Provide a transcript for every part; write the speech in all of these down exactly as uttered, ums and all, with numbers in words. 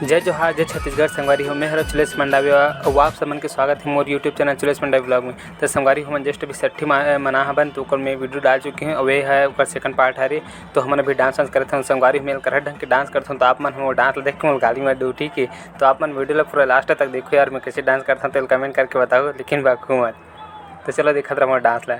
जय जोहार, जय छत्तीसगढ़। संगवारी हो, मैं हर चुलेश मंडावी अउ आप समन के स्वागत है मोर YouTube चैनल चुलेश मंडावी ब्लॉग में। तो संगवारी हो, मन जस्ट अभी छट्ठी मा-, मना हबन, तो ओकर मैं वीडियो डाल चुके हूँ। अउ ये है ओकर सेकंड पार्ट हरे। तो हमन अभी डांस वांस करत हन संगवारी हो, मैं करहट ढंग के डांस करत हन। तो आप मन हमर डांस ला देख के मोर गाली में डूटी के, तो आप मन वीडियो ला पूरा लास्ट तक देखो यार, मैं कैसे डांस करत हन, तो कमेंट करके बताओ, लेकिन बाकू मत। तो चलो देखत रहो मोर डांस ला।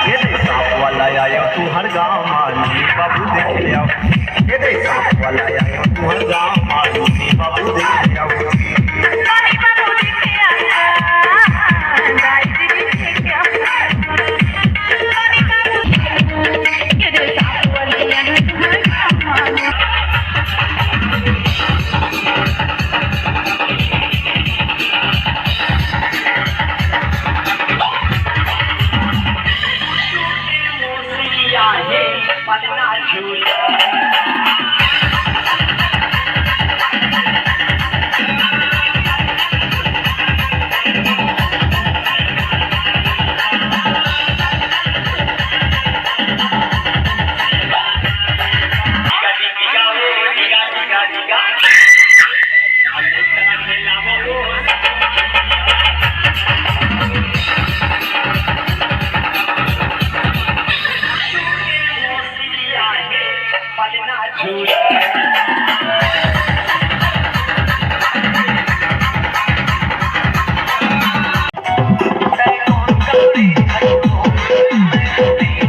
ये दे सांप वाला आयो तुंहर गाँव मा, लूनी बाबू देखे आव। ये दे सांप वाला आयो तुंहर गाँव मा, लूनी बाबू देखे आव।